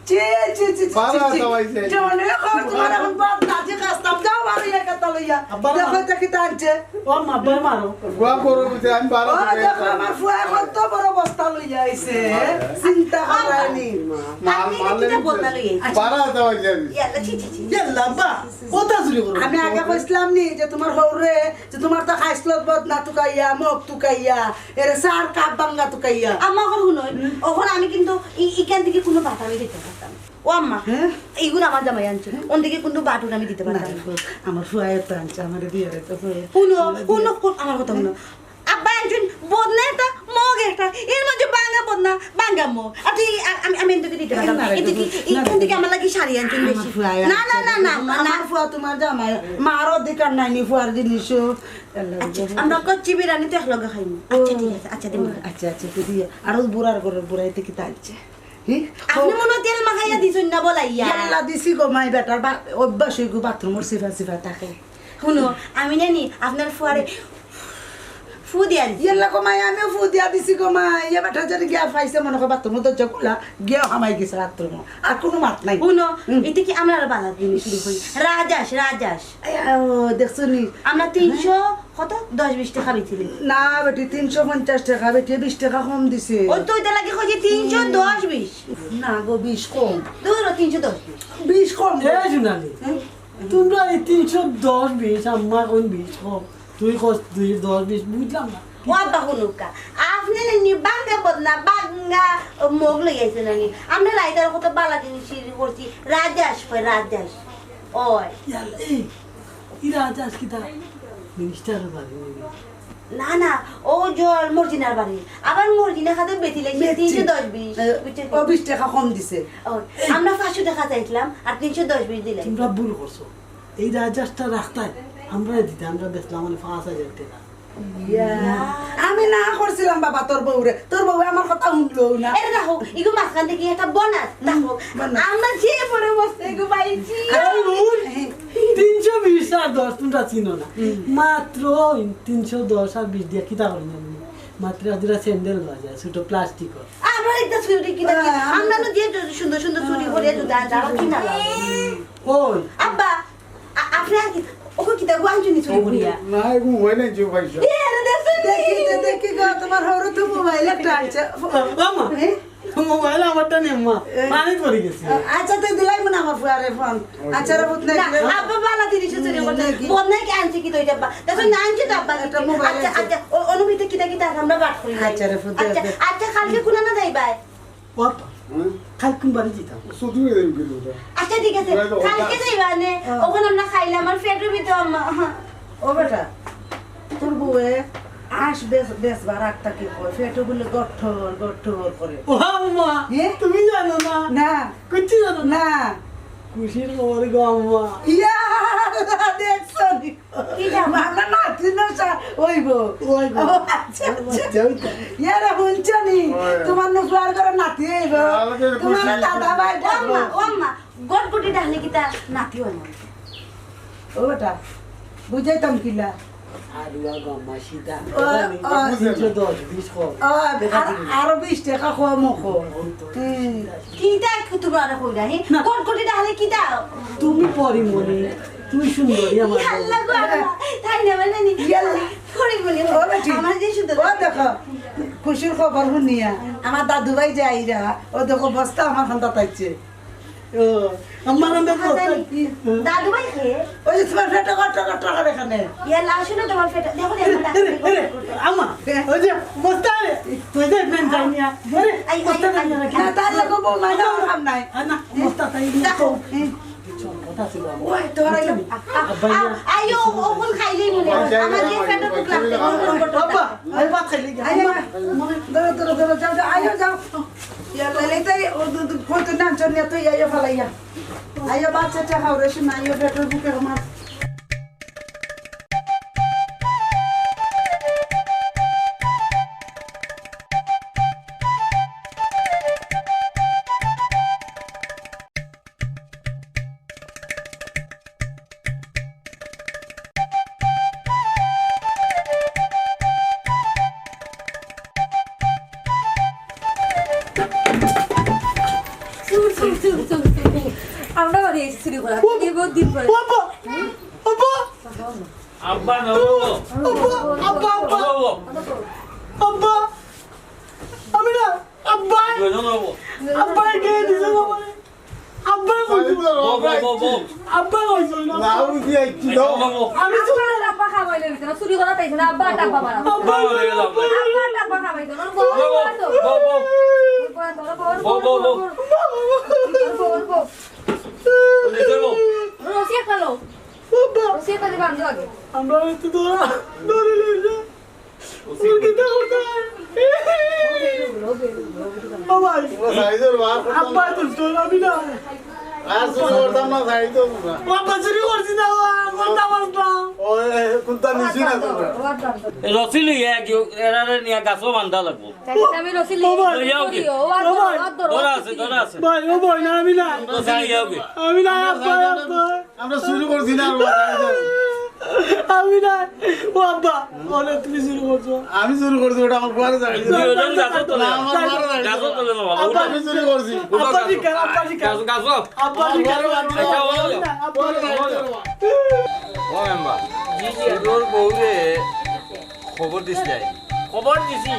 চি, চি, চি, চি, ভাড়া চি, চি। দিতাম আইছি। জনে কর তোমার এখন বাপ নাচে কাস্তাম, যাও বাড়ি একা। লইয়া। আব্বার দেখো, মারো। এটা কিতা আনছে? ও আম্মা, আব্বার মারো। গুয়া করো বুঝে, আমি বারো ও, টাকা দেখো, দিতাম। আমার ফুয়া কত বড় বস্তা লইয়া আইছে। চিন্তা করায়নি। মাল, আপনি মাল কিতা নিয়ে বদনা লইয়া আইছে? বারো হাজার হয়ে যাবে। ইয়াল্লা, ছি, ছি, ছি। ইয়াল্লা, আব্বা, কথা চুরি করো। আমি আগে কইছিলাম নি যে তোমার হউরে, যে তোমার তো খাইছলত বদনা তুকাইয়া, মুখ তুকাইয়া, এরে চার কাপ ভাঙ্গা তুকাইয়া। আম্মা, অখন হুনইন, অখন আমি কিন্তু ই-, ইখান থাকি কুনু বাট আমি দিতাম পারতাম না। ও আম্মা, হ্যাঁ? ইগুন আমার জামাই আনছে, অন থাকি কুনু বাটুর আমি দিতাম পারতাম না। আমার ফুয়ায় তো আনছে, আমারে দিয়া রাখো, ফুয়ায়। হুনো, হুনো, হুন-, আমার কথা হুনো। আব্বা আনছইন বদনা একটা, মুখ একটা, এর মাঝে ভাঙ্গা বদনা, ভাঙ্গা মুখ। আর তুই, আ-, আমি, আমি অন থাকি দিতাম পারতাম না। এন থাকি, না, এখান থাকি আমার লাগি শাড়ি আনছইন আমার বেশি। ফুয়ায় না, না, আনছে। না, না, আম্মা, না। আমার ফুয়া তোমার জামাই, মার অধিকার নাই নি ফুয়ার জিনিসও। আচ্ছা, আমরা কচ্চি বিরিয়ানি তো একলগে খাইমু। আচ্ছা, ঠিক আছে, আচ্ছা, দিমু। আচ্ছা, আচ্ছা, তো দিয়া। আর ওই বুড়ার ঘরের বুড়াইতে কিতা আনছে? হি? আপনি মনে হয় তেল মাখাইয়া দিছইন না বলাইয়া। ইয়াল্লা দিছি গো মাই, বেটার বা-, অভ্যাস অইগু বাথরুমর সিফা সিফা থাকে। হুনো, আমি জানি আপনার ফুয়ারে ফু দিয়া দিছি। ইয়াল্লা গো মাই, আমিও ফু দিয়া দিছি গো মাই। ইয়া বেটা যদি গিয়া পাইছে মনে হয় বাথরুমর দরজা খুলা, গিয়া হামাই গেছে বাথরুমো। আর কুনু মাত নাই। হুনো, হুম। এটা কি আমরা আরো বালা জিনিস শুরু করি? রাজাস, রাজাস। আয়া, ও, দেখছো নি? আমরা তিনশো কত? দশ বিশ টাকা বেচিলে। না বেটি, তিনশো পঞ্চাশ টাকা, বেটি বিশ টাকা কম দিছে। ওই তো ওইটা লাগে কইছি তিনশো দশ বিশ। না গো, বিশ কম। ধরো তিনশো দশ বিশ। বিশ কম। এ সোনালি, হুম? তোমরা এই তিনশো দশ বিশ, আম্মা কোন বিশ কম? তুই কস দুই দশ বিশ, বুঝলাম না। ও আব্বা হুনুক্কা, আপনি নি বাঙ্গা বদনা, বাঙ্গা মুখ লই আইছেন নি। আমরা রাইতার কত বালা জিনিস চুরি করছি, রাজাস কয়, রাজাস। ওই। ইয়ার, এই, ই রাজাস কিতা? মিনিস্টার বাড়ি নাকি? না, না, ও জল মর্জিনার বাড়ি। আবার মর্জিনা খাতে বেশি লাগছে, বেশি। তিনশো দশ বিশ, এ, বুঝছেন? ও বিশ টাকা কম দিছে। ও, এই। আমরা পাঁচশো টাকা চাইছিলাম, আর তিনশো দশ বিশ দিলে। তোমরা ভুল করছো। এই রাজাসটা রাখতাই, আমরা দিতে, আমরা বেচলাম মানে পাঁচ হাজার টাকা। ইয়া। আমি না করছিলাম বাবা তোর বউরে, তোর বউ আমার কথা হুনলো না। এরে দেখো, ইগু মাঝখান থাকি একটা বোনাস, দেখো। বোনাস। আমরা যে বড় বস্তা ইগু পাইছি। এই হুন, তিনশো বিশ আর দশ তোমরা চিনো না। হুম। মাত্র তিনশো দশ আর বিশ দিয়া কিতা করি জানো? মাত্র দুটা স্যান্ডেল বাজে, ছোট প্লাস্টিকর। আমরা একটা চুরি কিনা কি? হ্যাঁ, আমরা আমরা তো যে সুন্দর সুন্দর চুরি করি, জুতা আনছি, আবার কিনা লাগে? ওই। আব্বা, আ-, আপনি আর কি, ওকে কিতা গুয়াঞ্চুনি চুরি করিয়া? না, এগু মোবাইল আনছি, ভাই সাহেব। এ, আরে দেখছেন নি? দেখি, দে-, দেখি গো, তোমার হরু তো মোবাইল একটা আনছে। ও, ও মা, হ্যাঁ? মোবাইল আমারটা নে, মা। এ। পানিত পড়ি গেছে। আচ্ছা, তুই দিলাই মনে আমার ফুয়ারে ফোন। আচ্ছা, রে, বুঝ নাই না, দিলে। আব্বা বালা জিনিস চুরি করতে। দেখি। বদনাই কি আনছে কি তো এটা আব্বা? দেখো, না আনছে তো আব্বা একটা কিছু। মোবাইল আচ্ছা, আনছে। আচ্ছা, ও-, অনুভূতি কিতা কিতা আছে আমরা বাট করি। আচ্ছা, রে, ফুটে আচ্ছা, আছে। আচ্ছা, কালকে কোন না যাইবাই? ও আপা, হুম? কাল কোন বাড়ি যেতাম? ছুটি হয়ে যাবে কিন্তু ওটা। আচ্ছা, ঠিক আছে, ওই তো ওটা। কালকে যাইবা নে। হ্যাঁ। ওখানে আমরা খাইলে আমার পেটও ভিতরে আম্মা। ও বেটা, তোর বউয়ে আঁশ বেচ-, বেচবার আগ থাকি কয়, পেটও বুলে গট্টর, গট্টর করে। ও আম্মা, হ্যাঁ? তুমি জানো না? না। কিচ্ছু জানো না? না। খুশির খবর গো আম্মা। ইয়া, দেখছো নি? কি জানো? মামলা নাতি না সা-, ওই গো। ওই গো। ও, আচ্ছা, আচ্ছা। আচ্ছা, ওই তো। ইয়ারে, হুনছো নি? ওই। তোমার নুপুয়ার ঘরে নাতি অইবো। আমাদের তোমার খুশি। দাদা ভাই ও আম্মা, ও আম্মা, গটগটি ডাকলে কিতা নাতি অয় না? ও বেটা, বুঝাইতাম কিলা? আর ওয়া গো আম্মা, সিধা। ও, ও। তিনশো দশ, বিশ কম। ও, দেখা আর, দিবি। আরো বিশ টাকা কম অকো। হুম। কিতা একটু তোমরা কইরা, হে? না। গটগটি ডাকলে কিতা? তুমি পরিমণি, তুই সুন্দরী আমার। ইয়াল্লা গো আম্মা, তাই না মানে নি? ইয়াল্লা। পরিমণি, ও বেটি, আমার যে সুন্দর। ও দেখো, খুশির খবর হুনিয়া, আমার দাদু ভাই যাইরা, ও দেখো বস্তা আমার হান্দাত আইছে। ও, আমার হান্দাত বস্তা। দাদু ভাই কে? ওই যে তোমার পেটে গট্ট গট্ট করে এখানে। ইয়াল্লা, আসো না তোমার পেটে, দেখো, দেখো, এরে, এরে, আম্মা, হ্যাঁ। ওই যে বস্তা রে, তুই দেখ না, যাই নিয়া। আরে, আই, আই, বস্তা আই। নিয়া রাখি। না, তার লগে বউ নাই, না, আমার কাম নাই। আর না, বস্তা তাই নিয়া দেখো, তো। হুম। ওই, তোর আইলো। আ-, আ-, আব্বা, আ-, ইয়া। আইও, ও কোন খাইলেই মনে হয়। আচ্ছা, আমার যে আচ্ছা, পেটে ভুক লাগছে, আচ্ছা, কোন, কোন করতে আব্বা, থাকে? আমি ভাত খাইলি গিয়া। আইও, আম্মা। ধরো, ধরো, ধরো, যাও, যাও, আইও, যাও। ইয়া, তাইলে তাই, ও দু-, দু-, কত নাম চল নিয়ে তুই আইও ফালাইয়া। আইও, বাচ্চা চা খাও রে, শোনা, আইও, পেটের ভুকে আমার। চুর, চুর, চুর, চুর, চুর। আমরা বাড়ি এসে চুরি করা। ও, এই বহুত দিন পরে। বাবা, বাবা। আব্বা না, ও, ও। আব্বা, আব্বা, আব্বা। ও, ও। আব্বা, আমি না, আব্বা। দুইজন হবো। আব্বা, কে দিছে আমারে? আব্বা কইছে। বউ, বউ, বউ, বউ। আব্বা কইছে না। না, আমি কি আইছি, দাও। বউ, বউ। আমি তো আব্বা ডাব্বা খাওয়াইলে দিছে না, চুরি করা পাইছে না, আব্বা ডাব্বা মারা। আব্বা, আব্বা, আব্বা। আব্বা ডাব্বা খাওয়াইতো না, বউ, বউ, বউ, তো। বউ, বউ। বউ, বউ, বউ। বউ, বউ, বউ। বউ, বউ। বউ, বউ। রশি একটা লো। আব্বা। রশি একটা দিয়ে বান্ধো আগে। আমরা তো ধরা, ধরে লই যা। ওর কিতা করতে হয়? ও ভাই। তোমরা সাইজের বার করতাম আব্বা না। তুলতো না, আমি না। আর চুরি করতাম না, সাইজ তো তোমরা। ও আব্বা চুরি করছি না, ও কোনটা মারতাম? ও, এ, কোনটা নিছি না তোমরা? রশি লইয়া গিয়ে এরারে নিয়ে গাছও বান্ধা লাগবো। আমি রশি ও ভাই। লইয়া গিয়ে। ও আর ও ভাই। ধরো, আর ধরো। ধরা আছে, ধরা আছে। ভাই, ও ভাই, না, আমি না। রশি লইয়া গিয়ে। আমি না, আব্বা, আব্বা। আমরা চুরি করছি না, আর বাঁচাই দেবো। আমি না। ও আব্বা, বলে তুমি চুরি করছো। আমি চুরি করছি, ওটা আমার ফুয়ারে জানি। দুইজন গাছও তোলে। না, আমার ফুয়ারে জানি। গাছও তোলে না, বাবা। আব্বা, আমি চুরি করছি। আব্বা ঠিক আছে, আব্বা ঠিক আছে। গাছ, গাছও। আব্বা ঠিক আছে। আচ্ছা, ও। আব্বা ঠিক আছে। ও মেম্বার, জি, জি। তোর বউরে খবর দিস নাই? খবর দিছি,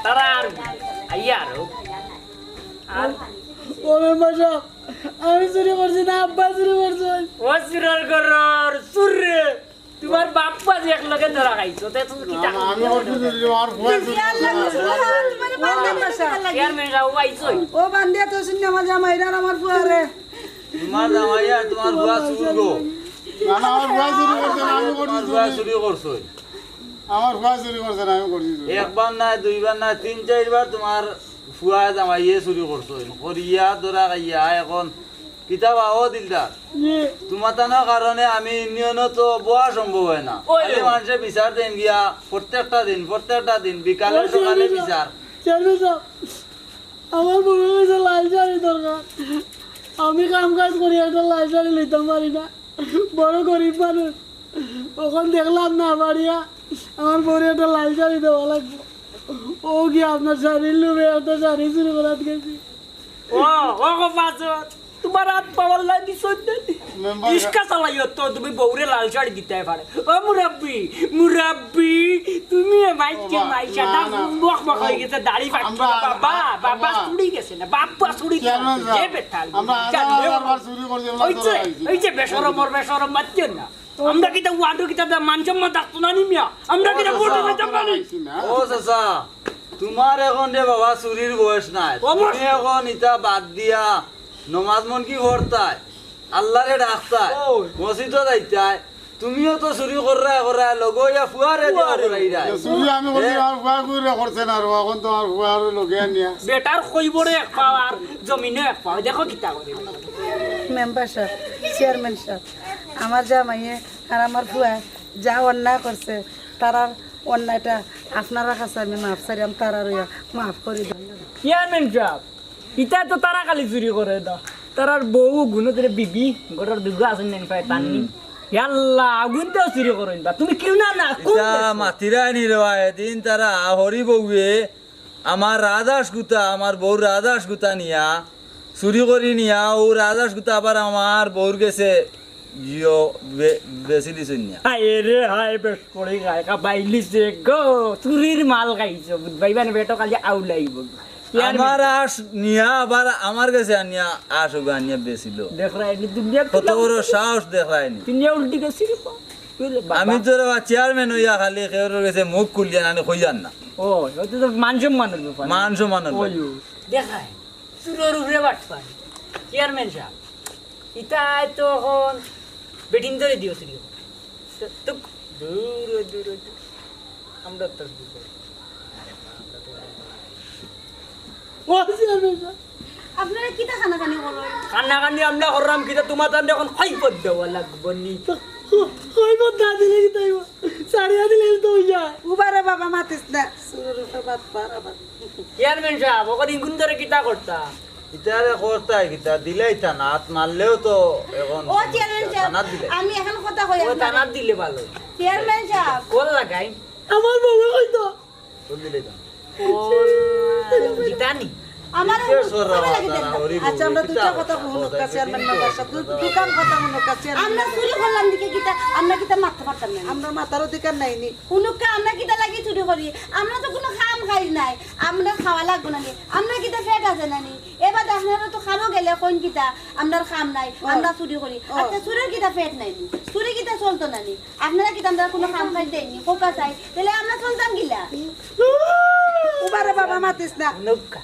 তারা আর আইয়া আরো। আর ও মেম্বার সাহেব, আমি চুরি করছি না, আব্বা চুরি করছে। ও চুরর ঘরর চুর রে, তোমার বাপ্পা যে এক লগে ধরা খাইছো, তে তুমি কি না, টাকা না, আমি করছি চুরি, আমার ফুয়া চুরি করছে। চেয়ারম্যান সাহেব। ও বান্দিয়া তো শুনলে আমার জামাইরা আর আমার ফুয়ারে। তোমার জামাই আর তোমার ফুয়া চুর গো। না, না, আমার ফুয়া চুরি করছে না, আমি করছি তোমার ফুয়া চুরি। চুরি করছে। আমার ফুয়া চুরি করছে না, আমি করছি চুরি। একবার নাই, দুইবার নাই, তিন চাইরবার তোমার ফুয়া জামাইয়ে চুরি করছে। করিয়া ধরা খাইয়া এখন কিতা বা ও দিলদার? জি। তোমার তানোর কারণে আমি ইউনিয়নো তো বওয়া সম্ভব হয় না। ওই খালি ও। মানুষে বিচার দেন গিয়া প্রত্যেকটা দিন, প্রত্যেকটা দিন বিকালে ওই সকালে চেয়ারম্যান সাহেব, বিচার। চেয়ারম্যান সাহেব, আমার বউর কাছে লাল শাড়ি দরকার। আমি কাম কাজ করি, একটা লাল শাড়ি লইতাম পারি না, বড় গরিব মানুষ। অখন দেখলাম না পারিয়া আমার বউরে একটা লাল শাড়ি দেওয়া লাগবো। ও কি আপনার শাড়ির লোভে একটা শাড়ি চুরি করাত গেছি? ও, ও গো বাজার, তোমার হাত পাওয়ার লাগি সত্যি মেম্বার রিক্সা চালাইও তো তুমি বউরে লাল শাড়ি দিতে পারে। ও মুরব্বি, মুরব্বি, তুমি এ মাইকে না, মাইশা না, না। বক বক হয়ে গেছে, দাড়ি পাকছে। আমরা, বাবা, বাবা আমরা, চুড়ি গেছে না, বাবা চুড়ি চেয়ারম্যান গেছে, সাহেব, যে বেটাল। আমরা হাজার হাজার বার চুরি করছি, আমরা ওই যে, ধরা খাইছি। ওই যে বেশরম, ওর বেশরম মারছেন না। আমরা কিতা ওয়ার্ডো কিতা দা মান সম্মান থাকতো না নি মিয়া? আমরা কিতা ভোট দিতাম না নি? ও চাচা, তোমার এখন রে বাবা চুরির বয়স নাই। অবশ্য। তুমি এখন ইতা বাদ দিয়া নমাজ মন কি পড়তায়? আল্লাহরে ডাকতায়? ওই। মসজিদো যাইতায়? তুমিও তো চুরি কররায় কররায়, লগে অইয়া ফুয়ারে দিয়া ফুয়ারে। করাইরায়। চুরি আমি করছি, এ? আমার ফুয়া চুরি করছে না রে, এখন তো আমার ফুয়ারে লগে আনিয়া। বেটার কইবরে এক পাও আর জমিনো এক পাও, দেখো কিতা করে। মেম্বার সাহেব, চেয়ারম্যান সাহেব, আমার জামাইয়ে আর আমার ফুয়ায় যা অন্যায় করছে, তারার অন্যায়টা আপনারার কাছে আমি মাফ চাইরাম, তারার অইয়া মাফ করি দেন। চেয়ারম্যান সাহেব, ইতা তো তারা খালি চুরি করে দা। তারার বউ গুণ ধরে বিবি, ঘরর দুগু আছইন না পায় তার নি। হুম। ইয়াল্লা, আগুন তো চুরি করইন বা। তুমি কিউ না, না, কোন ইতা দেশো? মাতিরায় নি রে বা, এদিন তারা হরি বউয়ে আমার রাজহাঁস গুতা, আমার বউর রাজহাঁস গুতা নিয়া, চুরি করি নিয়া, ও রাজহাঁস গুতা আবার আমার বউর গেছে ইয়ো বে-, বেচি দিছইন নিয়া। হায় রে হায়, বেশ করি খায়, খাবাইলিছে গো, চুরির মাল খাইছো, বুঝবাই মানে বেটো খালি আউলাইব। ইয়ার আমার হাঁস নিয়া আবার আমার গেছে আনিয়া হাঁস ওগু আনিয়া বেচিল। দেখরায়নি দুনিয়া কত বড় সাহস দেখরায়নি। দুনিয়া উল্টি গেছে রে বা। বুঝলে বাবা? আমি তো রে বা চেয়ারম্যান অইয়া খালি কেউর গেছে মুখ খুলিয়া নানি কইয়ার না। ও, ওটা তো মান সম্মানের ব্যাপার। মান সম্মানের ওই, ব্যাপার। ওই। দেখায়, চুরর উপরে বাটপার। চেয়ারম্যান সাহেব, ইতায় তো অখন বেটিন ধরে দিও চুরি। তো, তো, দূর, দূর, দূর। আমরা তো কি করি? ও, চেয়ারম্যান সাহেব। আপনারা কিতা কানাকানি করইন? কানাকানি আমরা কররাম কিতা, তোমার তানরে অখন কৈফত দেওয়া লাগবো নি। কৈফত না দিলে কিতা অইবো? ছাড়িয়া দিলে তো অইয়া। উবারে বাবা মাতিস না। চুরর উপরে বাটপার আবার। চেয়ারম্যান সাহেব, অখন ইগুন ধরে কিতা করতা? ইতারে করতায় কিতা? দিলাইতা না, আত মারলেও তো অখন ও চেয়ারম্যান সাহেব, থানাত দিলে। আমি অখন কথা কই ও আপনারে। থানাত দিলে ভালো। চেয়ারম্যান সাহেব। কল লাগাই। আমার বউয়ে কইতো। কল দিলাইতা না। কল দিতা নি? আমারে কিসের সররা ভালো লাগে তারা দেন না। হরি আচ্ছা, আমরা বলে দুইটা কিতা কথা কথা হুনুক্কা, কথা চেয়ারম্যান কিন্তু মেম্বার সাব, দু-, কথা দুইখান কথা হুনুক্কা, চেয়ারম্যান আমরা মেম্বার চুরি সাব। করলাম দেখি কিতা, আমরা কিতা মারতে পারতাম না? আমরা মাথারও অধিকার নাইনি। হুনুক্কা, আমরা কিতা লাগি চুরি করি? আমরা তো কুনু কাম কাজ নাই, আমরা খাওয়া লাগবো না নি? আমরা কিতা পেট আছে না নি? এবার আপনারা তো খালো গেলে কইন কিতা, আমরার কাম নাই, ও। আমরা চুরি করি। ও। আচ্ছা, চুরির কিতা পেট নাই নি? চুরি কিতা চলতো না নি? আপনারা কিতা আমরার কুনু কাম কাজ দেইন নি? কউক্কা চাই, তাইলে আমরা চলতাম কিলা? উবারে বাবা, মাতিস না। হুনুক্কা।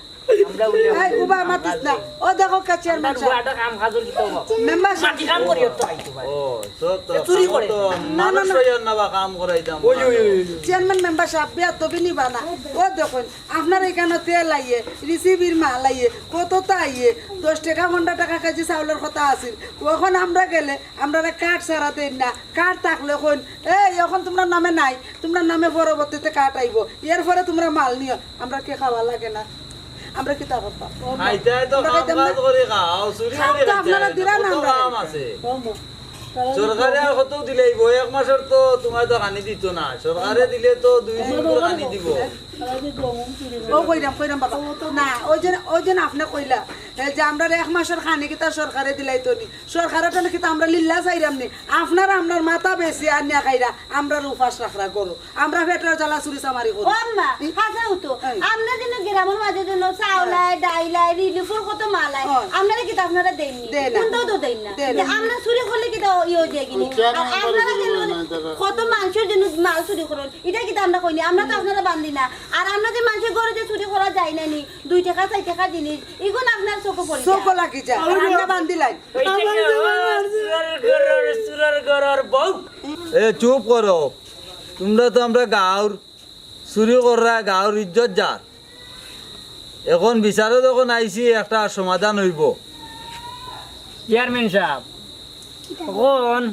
আমরা উল্লে এই, উবা মাতিস না। ও দেখো কা চেয়ারম্যান সাব। উবা একটা কাম কাজর কিতা অইবো? Member sub. মাটি কাম করি তো আইতো পারে। ও, তো, তো, এ চুরি করে। তো না, না, মানুষ না। অইয়ার না বা কাম করাইতাম। ওই, ওই, ওই, ওই। চেয়ারম্যান মেম্বার সাব, বেয়াদবি নিবা না। ও দেখইন, আপনার ইখানো তেল আইয়ে, রিসিপির মাল আইয়ে, কততা আইয়ে, দশ টেকা, পনরো টেকা কেজি চাউলর কথা আছিল। অখন আমরা গেলে, আমরারে কার্ড ছাড়া দেইন না, কার্ড থাকলে কইন, "এই, অখন তুমরার নামে নাই, তুমরার নামে পরবর্তীতে কার্ড আইবো, এরপরে তুমরা মাল নিও।" আমরার কিতা খাওয়া লাগে না? আমরা কিতা করতাম? খাইতায় তো আমরা কাম খাইতাম না? কাজ করি খাও, চুরি কাম করি তো আপনারা খাইতায় না। দিরা না কত আমরারে। কাম আছে? ও মা। সরকারে আর কত দিলাইবো? এক মাসর তো তুমার তো খানি দিতো না। সরকারে দিলে তো দুই দিন করে খানি দিবো। ও কইরাম, কইরাম বাবা। না, ওই যে, ওই যে আপনে কইলা, এ, যে আমরার এক মাসর খানি কিতা সরকারে দিলাইতো নি? সরকারে তো নাকি তা আমরা লিল্লা চাইরাম নি। আপনারা আমরার মাথা বেশি আর নিয়া খাইরা, আমরার উপাস রাখরা করো। আমরা পেটর জ্বালা চুরি চামারি করি। ও আম্মা, ই? হাছাউ তো। এই। আমরা যেন গ্রামর মাঝে যেন চাউল আয়, ডাইল আয়, রিলিফর কত মাল আয়। হয়। আমরারে কিতা আপনারা দেইন নি? দেয় না। কুনটাও তো দেইন না। দেয় না। আমরা চুরি করলে কিতা ইয়ে অই যায় গি নি? আর আপনারা যেন কত মানষর যেন মাল চুরি করইন, ইটা কিতা আমরা কই নি? আমরা তো আপনারে বান্ধি না। আর আমরা যে মানষর ঘরো যে চুরি করা যায় না নি, দুই টেকা, চাইর টেকা জিনিস, ইগুন আপনার চউখো পড়ি যায়। চউখো লাগি যায়। আর আমরা বান্ধিলাই। ওই যে, ও, চুরর ঘরর, চুরর ঘরর বউ। এ, চুপ করো। তুমরা তো আমরার গাঁওর চুরি কররা, গাঁওর ইজ্জত যার। অখন বিচারো যখন আইছি, একটা সমাধান অইবো। চেয়ারম্যান সাব, অখন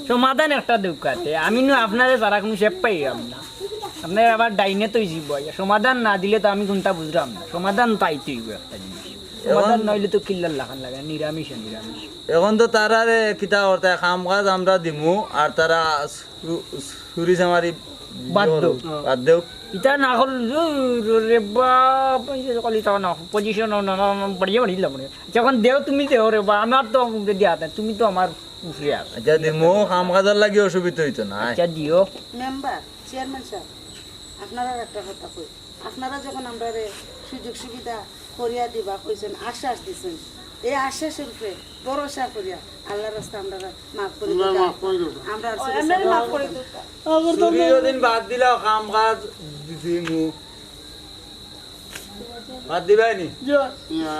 সমাধান একটা দেউক্কা তে। আমি নু আপনারে ছাড়া কুনু শেপ পাইরাম না। আপনারে আবার ডাইনে তো ইজি বয়। সমাধান না দিলে তো আমি কুনটা বুঝরাম না। সমাধান তো আইতে অইবো একটা জিনিস। সমাধান অখন না অইলে তো কিল্লার লাখান লাগে, নিরামিষ, নিরামিষ। অখন তো তারারে কিতা করতা, কাম কাজ আমরা দিমু, আর তারা চু-, চুরি চামারি বাদ দেউক। বাদ দেউক। ইতা না করলে, রে বাপ, এই যে কলি তাও না, পজিশন না, না, না, বাড়িয়ে বাড়িয়ে লাভ নেই। যখন দেও তুমি দেও রে বা, আমার তো মুখে দিয়া হাতে, তুমি তো আমার উপরে আছো। আচ্ছা, দিমু, কাম কাজর লাগি অসুবিধা অইতো না। আচ্ছা, দিও। মেম্বার, চেয়ারম্যান সাব, আপনারার একটা কথা কই। আপনারা যখন আমরারে সুযোগ সুবিধা করিয়া দিবা কইছইন, আশ্বাস দিছইন, এই আশ্বাসর উপরে ভরসা করিয়া আল্লার রাস্তায় আমরারে মাফ করি দিতা। মাফ করি দিতা। আমরা আর চুরি আমরারে মাফ করি দিতা। চুরি যদিন বাদ দিলাও, কাম কাজ দিমু। বাদ দিবায় নি? ইয়া,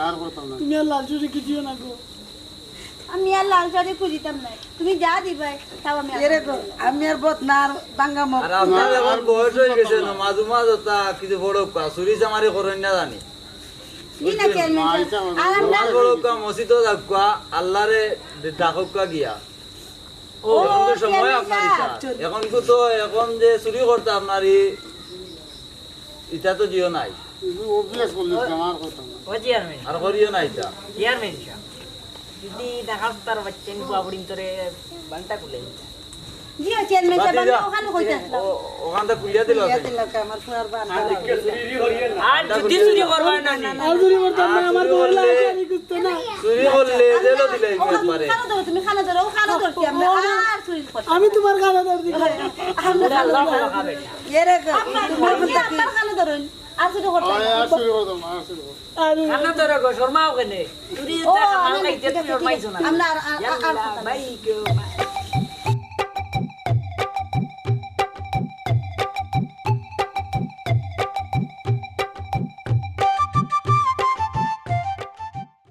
আর করতাম না। তুমি আর লাল চুরি খুজিও না গো। আমি আর লাল চুরি খুজিতাম নায়। তুমি যা দিবায়, তাও আমি আর এরে গো, আমি আর বদনার বাঙ্গা মুখ। আর আপনার অখন বয়স অই গেছে, নমাজ উমাজ অতা কিছু পড়উক্কা, চুরি চামারি করইন না জানি। জি না, চেয়ারম্যান সাব। আর আমরা নমাজ পড়উক্কা, মসজিদো যাউক্কা, আল্লারে ডাকউক্কা গিয়া। ও, অখন তো সময় চেয়ারম্যান আপনার সাব। ইটা। অখন তো, অখন যে চুরি করতা আপনার ই-, ইটা তো দিও নাই। অভ্যাস করলে আমার কথা না। ও চেয়ারম্যান। আর করিও না ইটা। Chairman sub. যদি দেখাস তার বাচ্চা নি পুয়া পড়িন তোরে বান্তা খুলে দিতা। জি, ও চেয়ারম্যান সাব, বাদ আমি দিয়া। অখানো কইতে আসলাম। ও, অখানটা খুলিয়া দিল। খুলিয়া দিল, আমার পুয়ার বান্তা। আর যদি চুরি করবা না নি? আর চুরি করতাম না, আর আমার চুরি বউর করলে, লাশ আমি খুঁজতো না। চুরি করলে জেলো দিলে অখান একবারে। কানো ধরো, তুমি কানো ধরো, ও কানো ধরছি আমরা। ও, আর চুরি করতাম না। আমি তুমার কানো ধরছি। আমরা কানো ধরছি। এরে গো, আব্বা, তুমি তুমি অখন থাকি আব্বার কানো ধরুন। আর চুরি করতাম না। আর চুরি করতাম না, আর চুরি করতাম না। আরে। কানো ধরো গো, শরমাও কেনে? চুরি ও, দেখা মাল আমরা খাইতে তুমি শরমাইছো না। আমরা আর, আর, আর, আর ইয়াল্লা, করতাম না। ভাই গো।